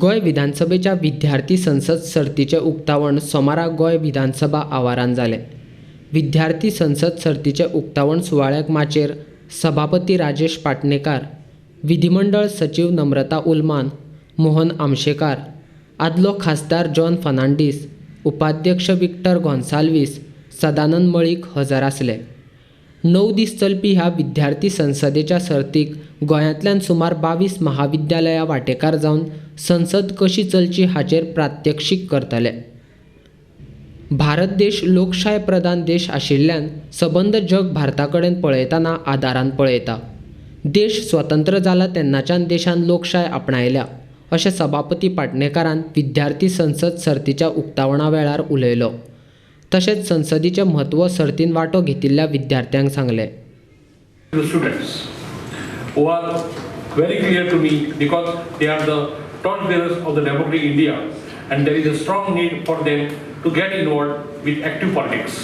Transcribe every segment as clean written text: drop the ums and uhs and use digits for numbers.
गोंय विधानसभेच्या विद्यार्थी संसद सर्तीचें उक्तावण सोमारा गोंय विधानसभा आवारान जालें. विद्यार्थी संसद सर्तीचें उक्तावण सुवाळ्याक माचयेर सभापती राजेश पाटणेकार, विधिमंडळ सचीव नम्रता उलमान, मोहन आमशेकार, आदलो खासदार जॉन फर्नांडीस, उपाध्यक्ष विक्टर गोन्साल्वीस, सदानंद मळीक हजर आसले. 9 दीस चलपी ह्या विद्यार्थी संसदेच्या सर्तीक गोंयांतल्यान सुमार 22 महाविद्यालयां वांटेकार जावन संसद कशी चलची हाचेर प्रात्यक्षीक करतले. भारत देश लोकशाय प्रधान देश आशिल्ल्यान सबंद जग भारता कडेन पळयतना आदारान पळयता. देश स्वतंत्र जाला तेन्नाच्यान देशान लोकशाय आपणायल्या अशें सभापती पाटणेकारान विद्यार्थी संसद सर्तीच्या उक्तावणा वेळार उलयलो. तशेंच संसदीचें म्हत्व सर्तीन वांटो घेतिल्ल्या विद्यार्थ्यांक सांगलें. Students who are very clear to me because they are the torchbearers of the democratic India and there is a strong need for them to get involved with active politics.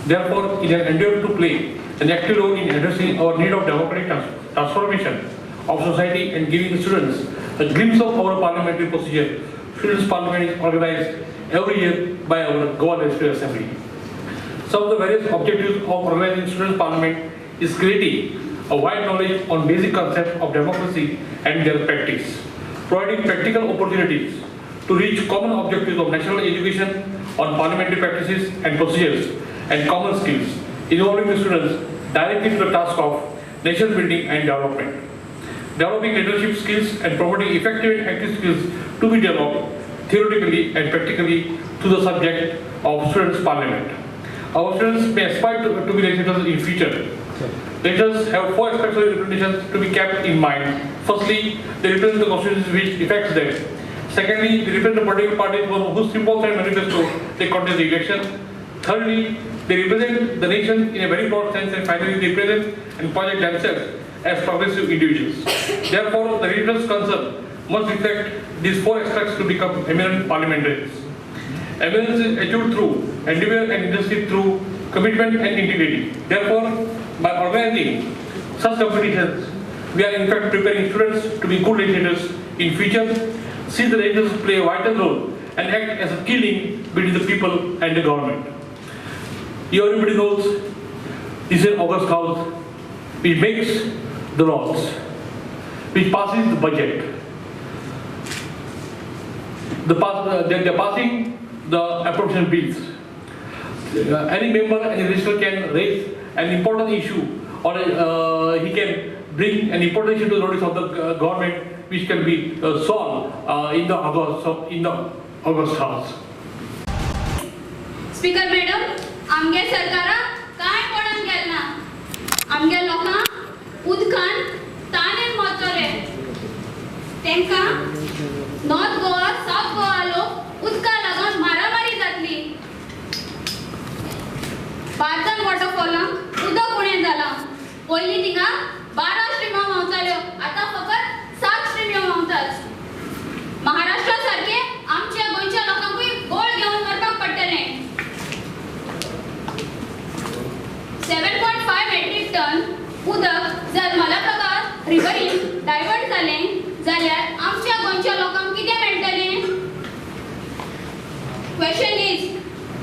Therefore, in an endeavor to play an active role in addressing our need of democratic transformation of society and giving the students a glimpse of our parliamentary procedure, Students' Parliament is organized every year by our Goa Legislative Assembly. Some of the various objectives of organizing Students' Parliament is creating a wide knowledge on basic concepts of democracy and their practice, providing practical opportunities to reach common objectives of national education on parliamentary practices and procedures and common skills, involving the students directly to the task of nation building and development, developing leadership skills and promoting effective and active skills to be developed theoretically and practically through the subject of Students' Parliament. Our students may aspire to be legislators in future. Legislators have 4 aspects of representation to be kept in mind. Firstly, they represent the constituency which affects them. Secondly, they represent the political parties whose symbols and manifesto they contest the election. Thirdly, they represent the nation in a very broad sense, and finally, they represent and project themselves as progressive individuals. Therefore, the legislators concerned must reflect these 4 aspects to become eminent parliamentarians. Eminence is achieved through endeavor and leadership through commitment and integrity. Therefore, by organizing such competitions, we are in fact preparing students to be good legislators in future. See the legislators play a vital role and act as a key link between the people and the government. You everybody knows this is an august house which makes the laws, which passes the budget. They are passing the appropriation bills. Any member, any legislator can raise an important issue, or he can bring an important issue to the notice of the government, which can be solved in the august house. Speaker madam, आमगे सरकाराक कांय पडोन गेल ना. आमगे लोकांक उदकान ताणेन मरतले. तांकां नॉर्थ गोवा, सावथ गोवा लोक उदका लागून मारामारी जातली. बार्जन वॉटरफॉलांक उदक उणें जालां. पयलीं थिंगा 12 स्ट्रिम्यो व्हांवताल्यो, आतां फकत 7 स्ट्रिम्यो व्हांवतात. महाराष्ट्रा सारके आमच्या गोंयच्या लोकांकूय गोळ घेवन मरपाक पडटलें. 7.5 मेट्रीक टन उदक जर मलप्रभा रिवरीन डायवर्ट जालें जाल्यार आमच्या गोंयच्या लोकांक कितें मेळटलें? Question is,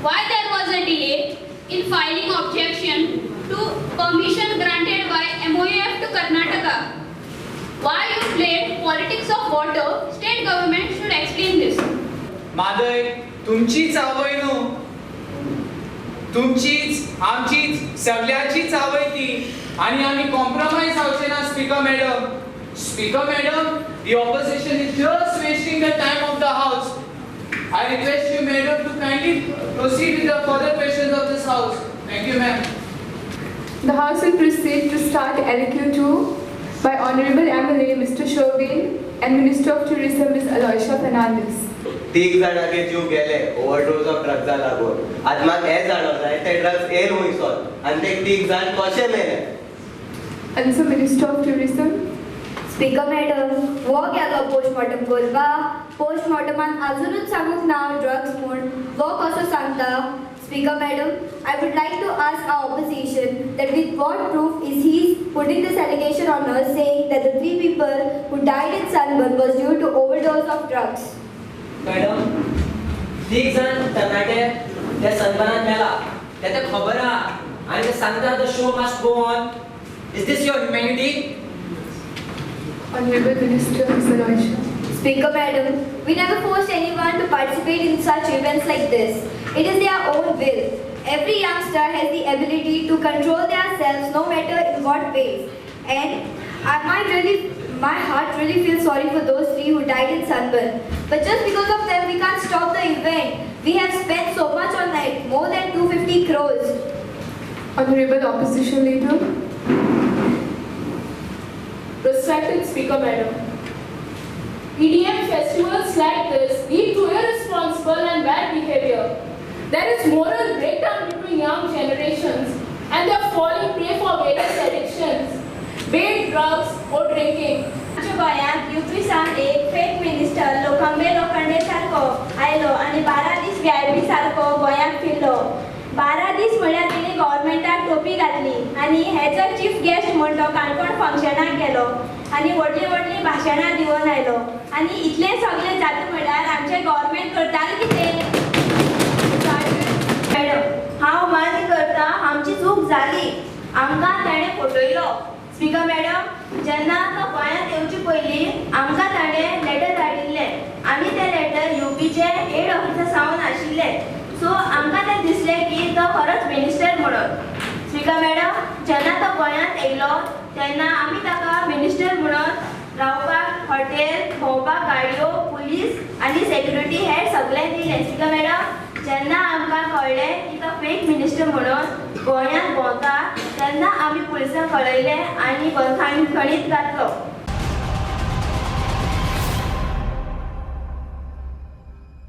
why there was a delay in filing objection to permission granted by MOUF to Karnataka? Why you played politics of water? State government should explain this. Mhadei तुमचीच आवय न्हू, तुमचीच, आमचीच, सगळ्याचीच आवय ती. आनी आमी कॉम्प्रोमायज जावचे ना. Speaker madam, Speaker madam, the opposition is just wasting the time of the house. I request you, madam, to kindly proceed with the further questions of this house. Thank you, ma'am. The House will proceed to start LQ2 by Honorable MLA Mr. Sherwin and Minister of Tourism Ms. Aloysia Fernandez. तीग जाणांचे जीव गेले overdose of ड्रग्सा लागून. आतां म्हाका हें जाणो जाय, ते ड्रग्स येयल खुंयसोन आनी ते तीग जाण कशे मेले? And so, Minister of Tourism. Speaker madam, वो गेलो पोस्टमॉर्टम करपाक. पोस्टमॉर्टमान अजुनूच सांगूंक ना ड्रग्स म्हूण, वो कसो सांगता? Speaker madam, I would like to ask our opposition that with what proof is he putting this allegation on us, saying that the three people who died in Sunburn was due to overdose of drugs? Madam, तीग जाण तरणाटे ते सनबर्नात मेला ते ते खबर आहा आनी ते सांगता, the show must go on. Is this your humanity? Honorable Minister Ms. Aloysia. Speaker Madam, we never forced anyone to participate in such events like this. It is their own will. Every youngster has the ability to control themselves no matter in what ways. And my heart really feels sorry for those three who died in Sunburn. But just because of them, we can't stop the event. We have spent so much on it, more than 250 crores. Honorable Opposition Leader. Respected Speaker Madam, EDM festivals like this lead to irresponsible and bad behavior. There is moral breakdown between young generations and they are falling prey for various addictions, be it drugs or drinking. आमच्या गोंयांत UP सावन एक fake minister लोखंबे Lokhande सारको आयलो आनी 12 दीस VIP सारको गोंयांत फिरलो. 12 दीस म्हळ्यार तेणी गव्हर्मेंटाक टोपी घातली आनी एज अ चीफ गेस्ट म्हूण तो काणकोण फंक्शनाक गेलो आनी व्हडलीं व्हडलीं भाशणां दिवन आयलो. आनी इतलें सगळें जाता म्हळ्यार आमचें गव्हर्मेंट करतालें कितें? मॅडम, हांव मान्य करता, आमची चूक जाली, आमकां ताणें फटयलो. स्पीकर मॅडम, जेन्ना तो गोंयांत येवचे पयलीं आमकां ताणें लेटर धाडिल्लें आनी तें लेटर युपीचे हेड ऑफिसा सावन आशिल्लें. सो आमकां तें दिसलें की तो खरोच मिनिस्टर म्हणून. स्पीकर मॅडम, जेन्ना तो गोंयांत येयलो तेन्ना आमी ताका मिनिस्टर म्हणून रावपाक हॉटेल, भोंवपाक गाडयो, पुलीस आनी सेक्युरिटी हेर सगळें दिलें. स्पीकर मॅडम, जेन्ना आमकां कळ्ळें की तो फेक मिनिस्टर म्हणून गोंयांत भोंवता तेन्ना आमी पुलिसांक कळयलें आनी बंदखणीत घातलो.